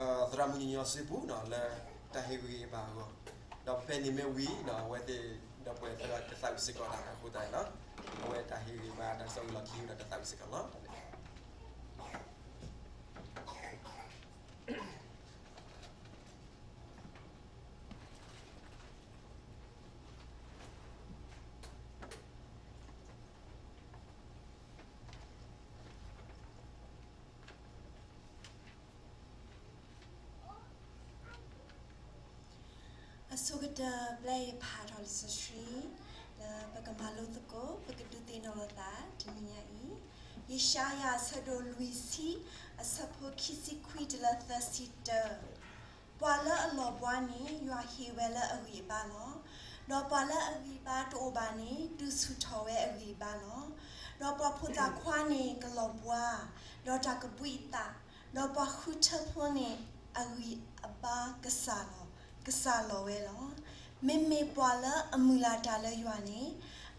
သရၣ်မုၣ်ညီညီစုပူၤနီၤ လၢတၢ်ဟ့ၣ်ဂံၢ်ဟ့ၣ်ဘါအဂီၢ်, ဒီးဖဲန့ၣ်မ့ၢ်ဝံၤနီၤ အဝဲသ့ၣ်ဒီပုၢ်ဝဲၢ်သရၣ်ကသးဝံၣ်စ့ၢ်ကီးတၢ်အဃိသတးနီၤ, အဝဲတၢ်ဟ့ၣ်ဂံၢ်ဟ့ၣ်ဘါတၢ်ကစီၣ်လီၢ်ခံဒီးတၢ်သးဝံၣ်စ့ၢ်ကီးလီၤ. အဆိကတၢၢ် ပျဲယဖးထီၣ်လံာ်စီဆှံ လၢပကမၤလိသကိး ပကဒုးသ့ၣ်နီၣ်လိာ်သးတနံၤညါအံၤ, ယၡါယၤအဆၢဒိၣ်လွံၢ်ဆံ အဆၢဖိခံဆံခွံတုၤလၢသၢဆံတၢ, ပှၤလၢအလီၤဘှါန့ၣ် ယွၤဟ့ၣ်ဝဲလၢအဂံၢ်အဘါလီၤ. ဒီးပှၤလၢအဂံၢ်အဘါတအိၣ်ဘၣ်န့ၣ် ဒုးဆူၣ်ထီၣ်ဝဲအဂံၢ်အဘါလီၤ. ဒီးပှၤဖိသၣ်ခွါန့ၣ် ကလီၤဘှါ, ဒီးတၢ်ကဘှံးအသး, ဒီးပှၤဃုထၢဖိန့ၣ် အဂံၢ်အဘါကစၢ်လီၤ, ကစၢ်လီၤဝဲလီၤ. မ့မ့ၢ်ပှၤလၢအမုၢ်လၢ်တၢ်လၢယွၤန့ၣ်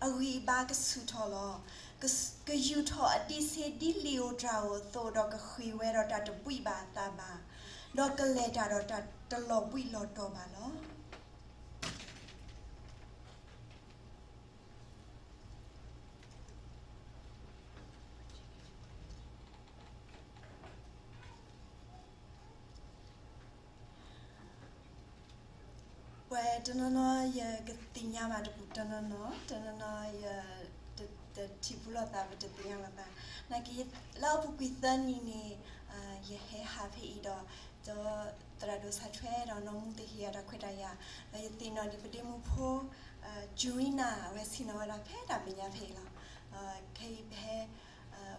အဂံၢ်အဘါကဆူၣ်ထီၣ်လီၤ. က ကယူာ်ထီၣ်အဒံးဆှံဒ်လံာ်ဧိၤတြၤဧိၤအသိး ဒီးကဃ့ၢ်ဝဲဒီးတၢ်တဘှံးဘၣ်အသးဘၣ်, ဒီးကလဲၤတၢ်ဒီးတၢ်တလီၤဘှံးလီၤတီၤဘၣ်လီၤ. ပှၤတနီၤနီၤ ယကသ့ၣ်ညါဘၣ်တပူၤ တနီၤနီၤ တနီၤနီၤ ယတထံၣ်ပူၤလိာ်သး ပတသ့ၣ်ညါလိာ်သး, နာ်က့ လၢအပူၤကွံာ်သၢနံၤန့ၣ် ယဟဲဟးဖဲအံၤဒီး ဒီးသရၣ်ဒိၣ်စးထွဲဒီးနီၢ်မူသ့ၣ်ဟ့ၣ်ယၤတၢ်ခွဲးတၢ်ယာ်, ဒီးယသ့ၣ်နီၣ်ဒံးပဒ့မုၣ်ဖိ Jurina အဝဲဆ့ၣ်နီၤဝဲဒၣ်ဖဲတၢ်မဲာ်ညါဖဲအံၤလီၤ. ခဲအံၤပဟဲ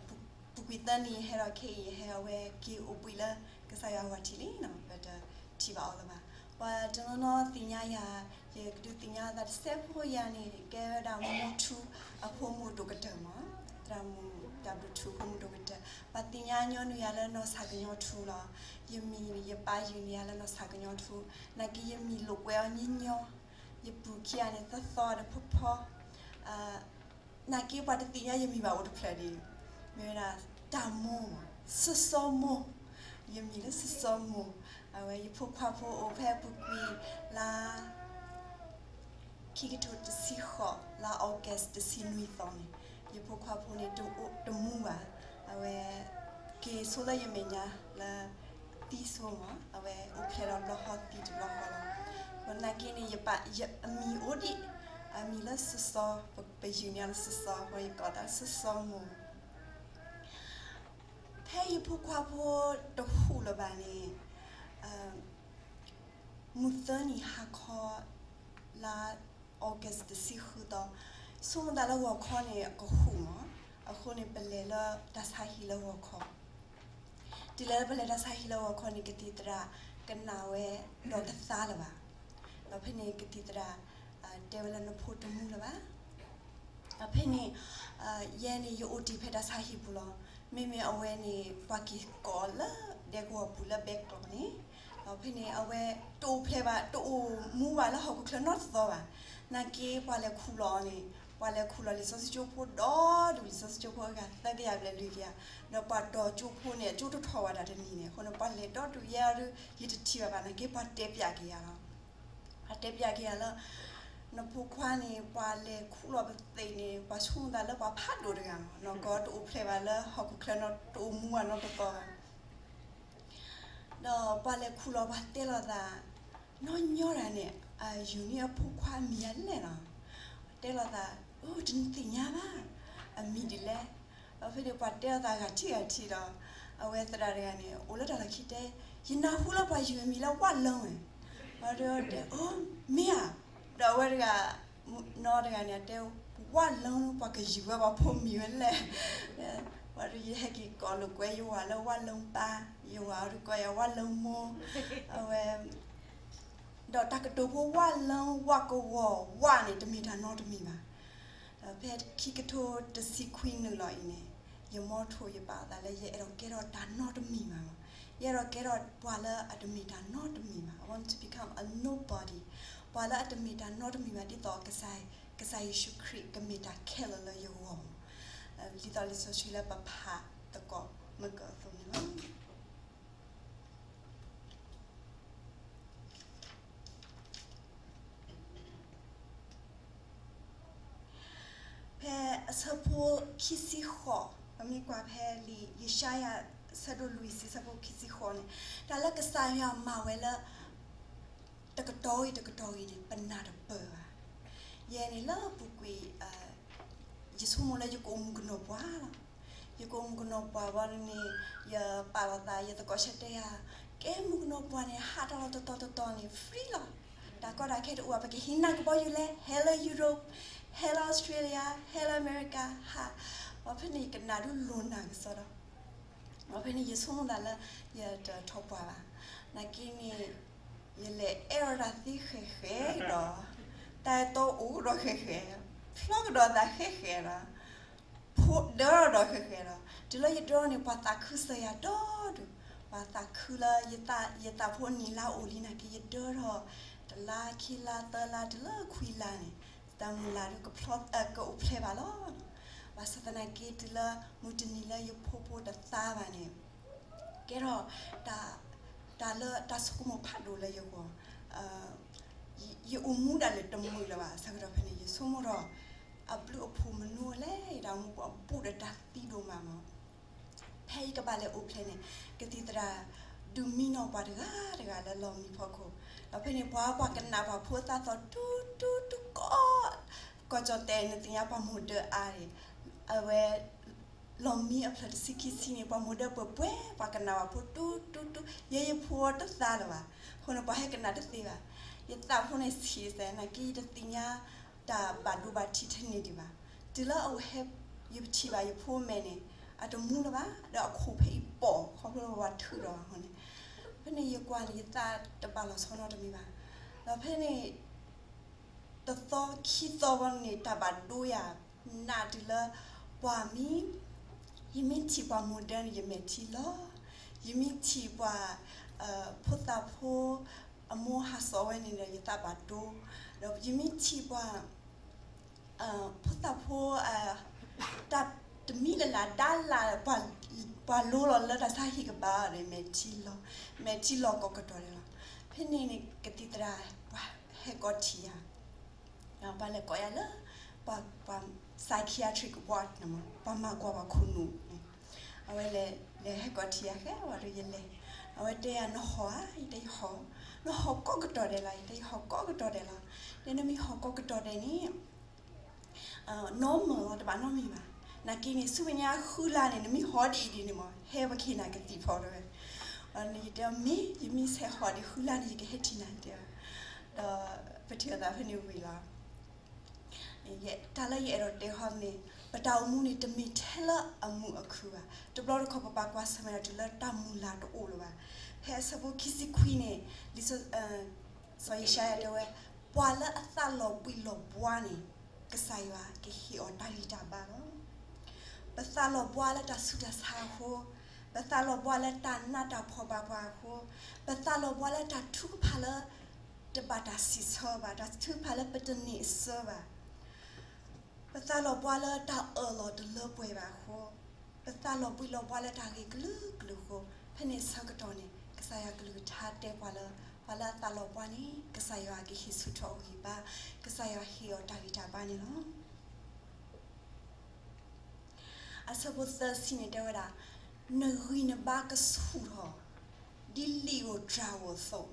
ပူၤကွံာ်သၢနံၤ ယဟဲဒီးခဲအံၤ ယဟဲအဝဲက့ၤအိၣ်ဘှံးလၢကစၢ်ယွၤအဂီၢ်ထံးလံနီၤ, ပတထံၣ်ဘၣ်အီၤလၢၤဘၣ်. ပှၤတနီၤနီၤသ့ၣ်ညါယၤ, ယကဒုးသ့ၣ်ညါသးတစဲးဖိယၤန့ၣ် ကဲဝဲဒၣ်မိၢ်ထူအဖိမုၣ်ဒိၣ်ကတၢၢ်မး, သရၣ်မုၣ်တၢ်ဘျုးထူအဖိမုၣ်ဒိၣ်ကတၢၢ်, ပှၤသ့ၣ်ညါညီနုၢ်ယၤလၢနီၢ်ဆၣ်ကညီထူလီၤ. ယမံၤယပၢ်ယုၢ်န့ၢ်ယၤလၢနီၢ်ဆၣ်ကညီထူ, နာ်က့ယမံၤလိာ်ကွဲအီၤညီညီ, ယပူၤခံဂၤန့ၣ် သီသီဒီးဖီဖီ နာ်က့ပှၤတသ့ၣ်ညါယမံၤဘၣ်အိၣ်တဖျၢၣ်ဒံး, မ့ၢ်ဝဲဒၣ်တၢ်မိၢ်, စီစီမိၢ်, ယမံၤလၢစီစီမိၢ်, အဝဲယဖိခွါဖိအိၣ်ဖဲအပူၤကွံာ်လါ ခံကထိတဆံဃိး လါ August တဆံနွံသီန့ၣ်, ယဖိခွါဖိန့ၣ် တအိၣ်တမူဘၣ်, အဝဲက့ၤဆိလၢယမဲာ်ညါလၢ သံဆိမး, အဝဲအိၣ်ဖျဲၣ်ဒီးဘျီဃီသံတဘျီဃီလီၤ. နာ်က့န့ၣ် ယပၢ် အမံၤအိၣ်ဒံး, အမံၤလၢစီစီ, ပယုၢ်န့ၢ်အီၤလၢစီစီ, အဃိယကိးအသးစီစီမိၢ်. ဖဲယဖိခွါဖိတဟူးလၢၤဘၣ်န့ၣ် မုၢ်သၢနံၤဟါခီ လါ August တဆံဃုသီ, ဆိကမိၣ်သးလၢဂီၤခီန့ၣ် အကဟူးမး, အဃိန့ၣ် ပလဲၤလၢတၢ်ဆါဟံၣ်လၢဂီၤခီ, တုၤလၢပလဲၤတၢ်ဆါဟံၣ်လၢဂီၤခီန့ၣ် ကသံၣ်သရၣ်ကနၣ်ဝဲဒီးတသါလၢၤဘၣ်. ဒီးဖဲန့ၣ်ကသံၣ်သရၣ် တဲဝဲလၢနဖိတမူလၢၤဘၣ်. ဒီးဖဲန့ၣ် ယဲန့ၣ် ယအိၣ်တ့ၢ်ဖဲတၢ်ဆါဟံၣ်ပူၤလီၤ. မ့မ့ၢ်အဝဲန့ၣ် ပှၤက့ၤကိးလၢဒဲကဝီၤပူၤလၢဘဲကျိးန့ၣ်, ဒီးဖဲန့ၣ် အဝဲတအိၣ်ဖျဲၣ်ဘၣ်, တအိၣ်မူဘၣ်လၢဟီၣ်ခိၣ်ချၢနီတသီဘၣ်. နာ်က့ပှၤလဲၤခူၣ်လီၤအီၤန့ၣ်, ပှၤလဲၤခူၣ်လီၤလံာ်စီဆှံကၠိဖိဒီဒူၣ်, လံာ်စီဆှံကၠိဖိအဂၤသၢကယၤဘျဲၣ်လွံၢ်ကယၤ, ဒီးပှၤတီၤကၠိဖိန့ၣ် အကၠိတထီၣ်ဝဲဒၣ်တနံၤန့ၣ်, အဃိန့ၣ် ပှၤလဲၤဒီဒူၣ်ယဲအီၤဒုး ယတထံၣ်ဘၣ်ဘၣ်, နာ်က့ပှၤတဲပၠးက့ၤယၤလီၤ. ပှၤတဲပၠးက့ၤယၤလၢ နဖိခွါန့ၣ် ပှၤလဲၤခူၣ်လီၤပသ့ၣ်န့ၣ် ပှၤဆိကမိၣ်သးလၢပှၤဖးဒိၣ်တဂၤမး, နီၢ်ကီတအိၣ်ဖျဲၣ်ဘၣ်လၢဟီၣ်ခိၣ်ချၢနီတအိၣ်မူဘၣ်နီတသီဘၣ်. ဒီးပှၤလဲၤခူၣ်လီၤ ပှၤတဲလိာ်သး, နီၢ်ညီတဂၤန့ၣ် အယူၢ်န့ၢ်အဖိခွါအမံၤဒ်လဲၣ်လီၤ. တဲလိာ်သး, အိ တနသ့ၣ်ညါဘၣ်, အမံၤဒ်လဲၣ်. ဒီးဖဲန့ၣ်ပှၤတဲလိာ်သးဂၤထံၣ်ဂၤထံၣ်ဒီး အဝဲသရၣ်တဂၤန့ၣ် အိၣ်လၢတၢ်လီၢ်ခံတဲ, ယနၢ်ဟူလၢပှၤယူၢ်အမံၤလၢဝၣ်လၢဝဲ, ဒီးတဲ, အိ မ့ၢ်ဧါ. ဒီးအဝဲတဂၤ နီၢ်တဂၤန့ၣ် အတဲ, ဝၣ်လၢပှၤကယူၢ်ဝဲပှၤဖိမံၤဝဲလဲၣ်. ပှၤဒီးယဟဲက့ၤကိးလိာ်ကွဲယဝၤလၢဝၣ်လၢပၢ်, ယဝၤအီၤဒုးကိးယၤဝၣ်လၢမိၢ်, အဝဲ ဒီးတၢ်ကတိၤဖိဝၣ်လၢဝၣ်ကဝီၤဝၣ်န့ၣ် တမ့ၢ်တၢ်နီတမံၤဘၣ်. ဒီးဖဲခံကထိတဆံခွံနုာ်လီၤအံၤန့ၣ်, ယမီထိၣ်ယပာ်အသးလၢယအဲၣ်ဒိးကဲထီၣ်တၢ်နီတမံၤဘၣ်လီၤ. ယအဲၣ်ဒိးကဲထီၣ်ပှၤလၢအတမ့ၢ်တၢ်နီတမံၤဘၣ်. I want to become a nobody, ပှၤလၢအတမ့ၢ်တၢ်နီတမံၤဘၣ် ဒ်သိးကစၢ်, ကစၢ်ယ့ၣ်ၡူးခရံာ်ကမ့ၢ်တၢ်ခဲလၢာ်လၢယဂီၢ်, ဒ်သိးလံာ်စီဆှံလၢပဖးသကိးမုၢ်ကၢၢ်အသိးန့ၣ်လီၤ. ဆၢဖိခံဆံဃိး, ပမ့ၢ်ကွၢ်ဖဲလံာ်ယၡါယၤ ဆၢဒိၣ်လွံၢ်ဆံ ဆၢဖိခံဆံဃိးန့ၣ်, တၢ်လၢကစၢ်ယွၤမၤဝဲလၢ တကတီၢ်ဂ့ၤတကတီၢ်ဂ့ၤန့ၣ် ပနၢ်တပၢၢ်ဘၣ်. ယဲန့ၣ်လၢအပူၤကွံာ် ယဆိကမိၣ်လၢယကအိၣ်မူကနီၤပှၢ်လီၤ. ယကအိၣ်မူကနီၤပှၢ်ဘၣ်န့ၣ် ယပာ်လီၤသး ယသကိးဆၢတဲယၤ, ကဲမူကနီၤပှၢ်န့ၣ် ဟးတၢ်လီၤတတီၤတတီၤန့ၣ် free လီၤ. တၢ်ကီတၢ်ခဲတအိၣ်ဘၣ်, ပကဟံးနၢ်ကဘီယူၤလဲၣ်, ဟဲလၢ Europe, ဟဲလၢ Australia, ဟဲလၢ America ဟး. ဘၣ်ဖဲန့ၣ် ယကနၣ်ဒုးလိာ်နၢ်ကစီဒီး ဘၣ်ဖဲန့ၣ် ယဆိကမိၣ်သးလၢ ယတထီၣ်ပှၢ်ဘၣ်. နာ်က့န့ၣ် ယလဲၤအဲၣ်ဒိးတၢ်သ့ဃဲးဃဲးဒီး တၢ်အဲၣ်တီအိၣ်ကဒီးဃဲးဃဲး, ဖျီကဒီးသးဃဲးဃဲးဒီး ဖိဒၢထီၣ်ဒီးဃဲးဃဲးဒီး တုၤလၢယဒၢထီၣ်န့ၣ် ပှၤသးခုစၢၤယၤဒီဒုး, ပှၤသးခုလၢ ယသးဖိနံၣ်လါအိၣ်လံနာ်က့ ယဒၢထီၣ် တလါခံလါသၢလါတုၤလၢခွံလါန့ၣ် တၢ်မုၢ်လၢ်ဒုး ကအိၣ်ဖျဲၣ်ဘၣ်လီၤ. ဘၣ်ဆၣ်သနာ်က့ တုၤလၢမုၢ်တနံၤလၢယဖိဖိတသါဘၣ်န့ၣ် ကဲထီၣ် တၢ်လၢတၢ်ဆိကမိၣ်ဖးဒိၣ်လၢယဂီၢ်, ယအိၣ်မူဒၣ်လဲာ်တမုာ်လၢၤဘၣ်. ဆၢကတီၢ်ဖဲန့ၣ် ယဆိကမိၣ်ဒီး အဘျုးအဖှိၣ်မနုၤလဲၣ် ယတၢ်အိၣ်မူပူၤ အဘူးဒီးတၢ်သံဒိၣ်မးမး ဖဲယကဘၣ်လဲၤအိၣ်ဖျဲၣ်န့ၣ် ကသံၣ်သရၣ်ဒုးမံနီၤပှၤတဂၤတဂၤလၢလီၢ်မံဖီခိၣ်, ဒီးဖဲန့ၣ် ပှၤပှၤကနၣ်ပှၤဖိအသးသီၣ် တူတူတူကီး, ကီၢ်ကၠီၣ်တဲာ် နသ့ၣ်ညါပှၤမိၢ်ဒၢအါန့ၣ်, အဝဲ လီၢ်မံအဖျၢၣ်တဆံခံဆံန့ၣ် ပှၤမိၢ်ဒၢပှဲၤပှဲၤ ပှၤကနၣ်ပှၤဖိတူတူတူ, ယဲယဖိတသါလၢၤဘၣ်. အဃိန့ၣ် ပှၤဟဲကနၣ်တသ့ဘၣ်. ယသးဖိန့ၣ်ဆံးစဲ နာ်က့ယတသ့ၣ်ညါ တၢ်ဘၣ်ဒိဘၣ်ထံးထဲန့ၣ်ဒံးဘၣ်. တုၤလၢအဝဲဟဲ ယပထံၣ်ဘၣ်ယဖိမဲာ်န့ၣ် အတမူလၢၤဘၣ်, ဒီးအခိၣ်ဖဲအံၤပိာ် ခီဖျိလၢပှၤထုးဒီးအဃိန့ၣ်, ဖဲန့ၣ်ယကွၢ်န့ၣ် ယသးတဘၣ်လီၤဆီနီတမံၤဘၣ်. ဒီးဖဲန့ၣ် တသီခံသီဘၣ်န့ၣ် တၢ်ဘၣ်ဒိယၤ နးတုၤလၢ ပှၤမံ ယမ့ၢ်ထံၣ်ပှၤမိၢ်ဒၢန့ၣ် ယမဲာ်ထံလီၤ, ယမ့ၢ်ထံၣ်ပှၤ ဖိသၣ်ဖိ အမိၢ်ဟးစီၤဝဲန့ၣ်ဒီး ယသးဘၣ်ဒိ, ဒီးယမ့ၢ်ထံၣ်ပှၤ ဖိသၣ်ဖိ တၢ်တမံၤလၢ်လၢ်ဒါလၢ် ပှၤလိလီၤလၢတၢ်ဆါဟံၣ်ကဘၣ်ဒီး မဲာ်ထံလီၤ, မဲာ်ထံလီၤကိးကတီၢ်ဒဲးလီၤ. ဖဲန့ၣ်န့ၣ် ကသံၣ်သရၣ် ပှၤဟဲကိးထံၣ်ယၤ ပှၤလဲၤကိးယၤလၢ ပှၤ psychiatric ward န့ၣ်မး ပှၤမၤကွၢ်ပှၤခိၣ်နူာ်န့ၣ်, အဝဲလဲၤ လဲၤဟဲကိးထံၣ်ယၤဃဲဝံၤဒီးယလဲၤ, အဝဲတဲယၤ နဟီၣ်ဧါ, ယတဲယဟီၣ်, နဟီၣ်ကိးကတီၢ်ဒဲးလီၤ, ယတဲယဟီၣ်ကိးကတီၢ်ဒဲးလီၤ. တဲနမ့ၢ်ဟီၣ်ကိးကတီၢ်ဒဲးန့ၣ် နီၢ်မၢၢ်လီၤ တဘၣ်နီတမံၤဘၣ်. နာ်က့န့ၣ် ဆူမဲာ်ညါဃုလါန့ၣ် နမ့ၢ်ဟီၣ်ဒ်အံၤဒ်န့ၣ်မး ဟဲပကဟ့ၣ်နၤကသံၣ်ဖီတဲဝဲ, ယတဲမ့ၢ် ယမ့ၢ်ဆဲးဟီၣ်ဒ်ဃုလါန့ၣ် ယကဟဲထံၣ်နၤတဲဝဲ, ဒီးပထံၣ်လိာ်သးဖဲန့ၣ်ဝံၤလီၤ. တၢ်လၢယအဲၣ်ဒိးတဲဃီန့ၣ် ပတၢ်အိၣ်မူန့ၣ် တမ့ၢ်ထဲလၢအမုာ်အခုၣ်ဘၣ်. တဘျီတခီၣ်ပဘၣ်ကွၢ်ဆၢၣ်မဲာ်ဒီးတုၤလၢတၢ်မုၢ်လၢ်တအိၣ်လၢၤဘၣ်. ဖဲအဆၢဖိခံဆံခွံန့ၣ် လံာ် စီၤယၡါယၤတဲဝဲ, ပှၤလၢအသးလီၤဘှံးလီၤဘှါန့ၣ် ကစၢ်ယွၤကဟ့ၣ်အီၤတၢ်ဂံၢ်တၢ်ဘါလီၤ. ပသးလီၤဘှါလၢတၢ်ဆူးတၢ်ဆါအဃိ, ပသးလီၤဘှါလၢတၢ်နးတၢ်ဖှီၣ်ဘၣ်ပှၤအဃိ, ပသးလီၤဘှါလၢတၢ်ထုကဖၣ်လၢ တဘၣ်တၢ်စံးဆၢဘၣ်, တၢ်ထုကဖၣ်လၢပတန့ၢ်အစၢဘၣ်. ပသးလီၤဘှါလၢတၢ်အၢၣ်လီၤတလၢပှဲၤဘၣ်အဃိ, ပသးလီၤဘှံးလီၤဘှါလၢတၢ်ဂ့ၢ်ကလုာ်ကလုာ်အဃိ, ဖဲန့ၣ်ဆၢကတီၢ်န့ၣ် ကစၢ်ယွၤကလုၢ်ကထါတဲပှၤလၢ ပှၤလၢအသးလီၤဘှါန့ၣ် ကစၢ်ယွၤကဟ့ၣ်ဆူၣ်ထီၣ်အဂံၢ်ဘါ, ကစၢ်ယွၤဟ့ၣ်အီၤတၢ်ဂံၢ်တၢ်ဘါန့ၣ်လီၤ. အဆၢဖိသၢဆံန့ၣ်တဲဝဲဒၣ်, နဂံၢ်နဘါကဆူၣ်ထီၣ် ဒ်လံာ်ဧိၤတြၤဧိၤအသိး. လံာ်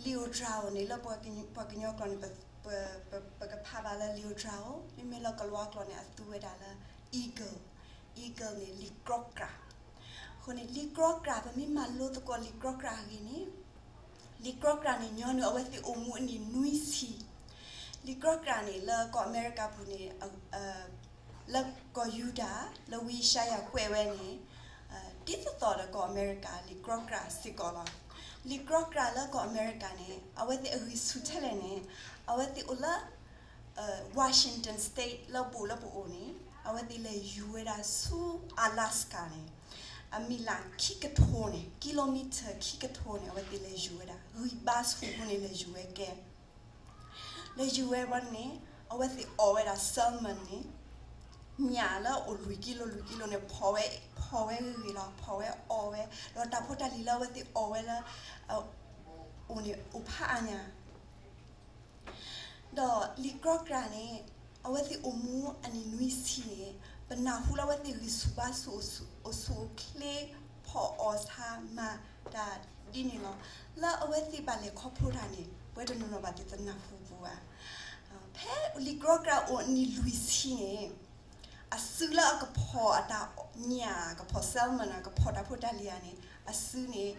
ဧိၤတြၤဧိၤန့ၣ် လၢပှၤကညီကျိာ်န့ၣ် ပကဖးဘၣ်လၢလံာ်ဧိၤတြၤဧိၤ, မ့မ့ၢ်လၢကလံၤကျိာ်န့ၣ် အသူဝဲဒၣ်လၢ eagle, eagle န့ၣ် လံာ်ကြီကြၢ်. အဃိန့ၣ် လံာ်ကြီကြၢ် ပမ့ၢ်မၤလိသကိးလံာ်ကြီကြၢ်အဂ့ၢ်န့ၣ် လံာ်ကြီကြၢ်န့ၣ် ညီနုၢ်အဝဲသ့ၣ်အိၣ်မူအနံၣ်နွံဆံ. လံာ်ကြီကြၢ်န့ၣ် လၢကီၢ်အမဲရကၤပူၤန့ၣ် လၢကီၢ်ယူဒၤ လၢဝံယၡါယၤကွဲးဝဲန့ၣ် ဒ်သိးသိးဒီးကီၢ်အမဲရကၤ လံာ်ကြီကြၢ်စ့ၢ်ကီးလီၤ. လံာ်ကြီကြၢ်လၢကီၢ်အမဲရကၤန့ၣ် အဝဲသ့ၣ်အဂံၢ်ဆူၣ်ထဲလဲၣ်န့ၣ် အဝဲသ့ၣ်အိၣ်လၢ Washington State လၢပအိၣ်လၢပအိၣ်န့ၣ် အဝဲသ့ၣ်လဲၤယူၤဝဲဒၣ်ဆူ Alaska န့ၣ် အမံၤလၢ်ခံကထိန့ၣ် kilometer ခံကထိန့ၣ် အဝဲသ့ၣ်လဲၤယူၤဝဲဒၣ် ဂံၢ်ဘါဆူၣ်အဃိန့ၣ် လဲၤယူၤဝဲကဲ လဲၤယူၤဝဲဘၣ်န့ၣ် အဝဲသ့ၣ်အီၣ်ဝဲဒၣ် salmon န့ၣ် ညၣ်လၢအအိၣ်လွံၢ်ကံလိ လွံၢ်ကံလိန့ၣ် ဖီၣ်ဝဲ ဖီၣ်ဝဲဂ့ၤဂ့ၤလီၤ ဖီၣ်ဝဲအီၣ်ဝဲ ဒီးတၢ်ဖိတၢ်လံၤလၢအဝဲသ့ၣ်အီၣ်ဝဲလၢ အိၣ်န့ၣ် အိၣ်ဖးအါညါ ဒီးလံာ်ကြီကြၢ်န့ၣ် အဝဲသ့ၣ်အိၣ်မူအနံၣ်နွံဆံန့ၣ် ပနၢ်ဟူလၢအဝဲသ့ၣ်ဂံၢ်ဆူၣ်ဘါဆူၣ် အိၣ်ဆူၣ်အိၣ်ချ့ ဖီၣ်အီၣ်ဆါမၤတၢ်ဒ်န့ၣ်လီၤ. လၢအဝဲသ့ၣ်ဘၣ်လဲၤခီဖျိတၢ်န့ၣ် ပဝဲတနီၤနီၤဘၣ်သ့ၣ်တနၢ်ဟူပူၤဘၣ်. ဖဲလံာ်ကြီကြာ်အိၣ်အနံၣ်လွံၢ်ဆံန့ၣ် အစုလၢအကဖီၣ်အတၢ်ညၣ် ကဖီၣ် salmon ကဖီၣ်တၢ်ဖိတၢ်လံၤဧါန့ၣ် အစုန့ၣ်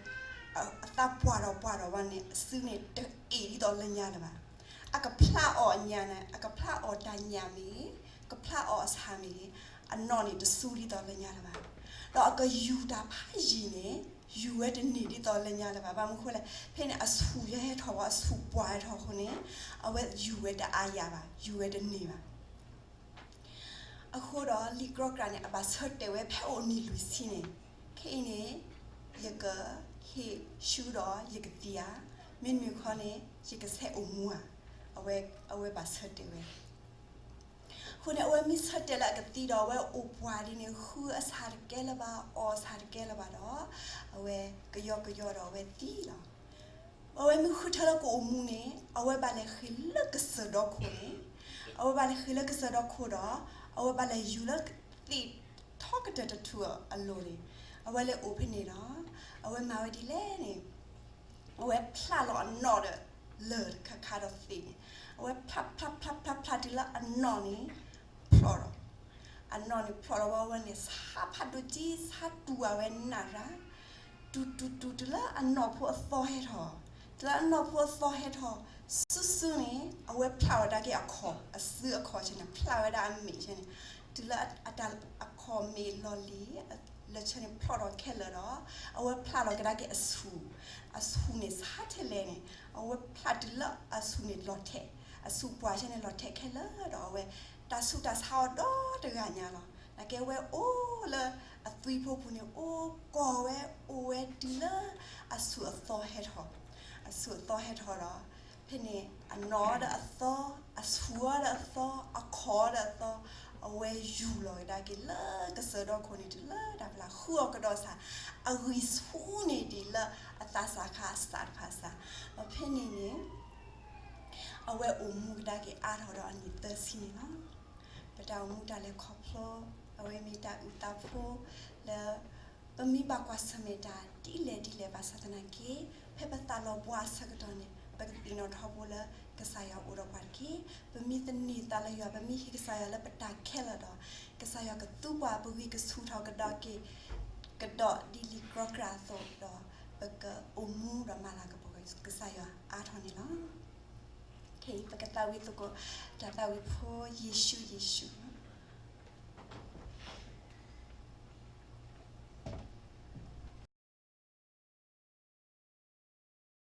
အသးပှၢ်ထီၣ်ပှၢ်ထီၣ်ဝဲန့ၣ် အစုန့ၣ်တအ့ၣ်ဒ်သိးလၢညါလၢၤဘၣ်. အကဖျါအီၣ်အညၣ်န့ၣ် အကဖျါအီၣ်တၢ်ညၣ်မ့ၢ်ဂ့ၤ ကဖျါအီၣ်အဆၣ်မ့ၢ်ဂ့ၤ အနီၣ်န့ၣ်တစူဒ်သိးလၢညါလၢၤဘၣ်. ဒီးအကယူၤတၢ်ဖးယံာ်န့ၣ် ယူၤဝဲတန့ၢ်ဒ်သိးလၢညါလၢၤဘၣ်. ဘၣ်မနုၤဃိလဲၣ် ဖဲန့ၣ်အဆူၣ်ယဲဟဲထီၣ်ဝဲ အဆူၣ်ပှၢ်ဟဲထီၣ်အဃိန့ၣ် အဝဲယူၤဝဲတအါယၤဘၣ် ယူၤဝဲတန့ၢ်ဘၣ်. အဃိဒီးလံာ်ကြီကြာ်န့ၣ် အဘၣ်ဆၢတဲာ်ဝဲဖဲအိၣ်နံၣ်လွံၢ်ဆံန့ၣ် ခဲအံၤန့ၣ် ယကဟ့ၣ်ဆူဒီးယကသံဧါ, မ့တမ့ၢ်ခီန့ၣ် ယကဆဲးအိၣ်မူဧါ. အဝဲဘၣ်ဆၢတဲာ်ဝဲ အဃိန့ၣ် အဝဲမ့ၢ်ဆၢတဲာ်လၢအကသံဒီး အဝဲအိၣ်ပှၢ်ဒ်န့ၣ် ဃုအဆၣ်တကဲလၢၤဘၣ် အီၣ်အဆၣ်တကဲလၢၤဘၣ်ဒီး အဝဲကယီကယီဒီးအဝဲသံလီၤ. အဝဲမ့ၢ်ဃုထၢလၢကအိၣ်မူန့ၣ် အဝဲဘၣ်လဲၤဃ့ၢ်လၢကစၢၢ်ဒီခိၣ်န့ၣ်, အဝဲဘၣ်လဲၤဃ့ၢ်လၢကစၢၢ်ဒီခိၣ်ဒီး အဝဲဘၣ်လဲၤယူၤလၢသ့ၣ်ထီကတၢၢ်တထူၣ်အလိၤန့ၣ်, အဝဲလဲၤအိၣ်ဖဲန့ၣ်ဒီး အဝဲမၤဝဲဒ်လဲၣ်န့ၣ် အဝဲဖျးလီၤအနီၣ်ဒီး လၢၢ်တခါခါဒီးသ့ၣ်န့ၣ်, အဝဲဖျးဖျးဖျးဖျးဖျးတုၤလၢအနီၣ်န့ၣ်ဖျိးဒီး, အနီၣ်န့ၣ်ဖျိးဒီးဝဲဝဲန့ၣ် ဆါဖးဒိၣ်ကံ ဆါတူၢ်ဝဲနးရၢ်, တူၢ်တူၢ်တူၢ်တုၤလၢအနီၣ်ဖိအသီဟဲထီၣ်, တုၤလၢအနီၣ်ဖိအသီဟဲထီၣ် စုစုန့ၣ် အဝဲဖျးဝဲဒၣ်က့ၤအခီၣ်, အစုအခီၣ်ဆဲန့ၣ် ဖျးဝဲဒၣ်အမ့ၣ်ဆဲန့ၣ်, တုၤလၢအတၢ်အခီၣ်မ့ၣ်လီၤလံၤ လၢဆဲန့ၣ်ဖျိးထီၣ်ခဲလၢာ်ဒီး အဝဲဖျးလီၤကဒါက့ၤအဆူၣ်, အဆူၣ်န့ၣ်ဆါထဲလဲၣ်န့ၣ် အဝဲဖျးတုၤလၢအဆူၣ်န့ၣ်လီၤထဲး, အဆူၣ်ပှၢ်ဆဲန့ၣ် လီၤထဲးခဲလၢာ်ဒီး အဝဲတၢ်ဆူးတၢ်ဆါအီၤဒီတဂၤညါလီၤ. နာ်က့ဝဲအိၣ်လၢအသွံဖိပူၤန့ၣ် အိၣ်ကီၢ်ဝဲ အိၣ်ဝဲတုၤလၢအဆူၣ်အသီဟဲထီၣ်, အဆူၣ်အသီဟဲထီၣ်ဒီး ဖဲန့ၣ်အနီၣ်ဒီးအသီ, အဆူၣ်အီၤဒီးအသီ, အခီၣ်အီၤဒီးအသီ, အဝဲယူၤလီၤကဒါက့ၤလၢကစၢၢ်ဒီခိၣ်န့ၣ် တုၤလၢတၢ်ဖျါဃုအီၤကဒီးစၢ်, အဂံၢ်ဆူၣ်န့ၢ်ဒံးလၢအသးစၢ်ခါအစးတဖၣ်စၢ်, ဒီးဖဲန့ၣ်န့ၣ် အဝဲအိၣ်မူကဒါက့ၤအါထီၣ်ဒီးအနံၣ်သၢဆံန့ၣ်လီၤ. ပတၢ်အိၣ်မူတၢ်လဲၤခီဖျိ အဝဲမ့ၢ်တၢ်အုၣ်သးဖိလၢ ပမ့ၢ်ဘၣ်ကွၢ်ဆၢၣ်မဲာ်တၢ်ဒ်လဲၣ်ဒ်လဲၣ်ဘၣ်ဆၣ်သနာ်က့ ဖဲပသးလီၤဘှါအဆၢကတီၢ်န့ၣ် ပကသ့ၣ်နီၣ်ထီဘိလၢကစၢ်ယွၤအိၣ်ဒီးပှၤတက့ၢ်. ပမ့ၢ်သန့ၤသးလၢယွၤ ပမ့ၢ်ဟ့ၣ်ကစၢ်ယွၤလၢပတၢ်ခဲလၢာ်ဒီး ကစၢ်ယွၤကသူပှၤ ပဂံၢ်ကဆူၣ်ထီၣ်ကဒီးက့ၤ ကဒီးဒ်လံာ်ကြီကြာ်အသိးဒီး ပကအိၣ်မူဒီးမၤလၤကပီၤကစၢ်ယွၤအါထီၣ်န့ၣ်လီၤ. ခဲအံၤ ပကသးဝံၣ်သကိး တၢ်သးဝံၣ်ဖိ ယ့ၣ်ၡူး ယ့ၣ်ၡူး.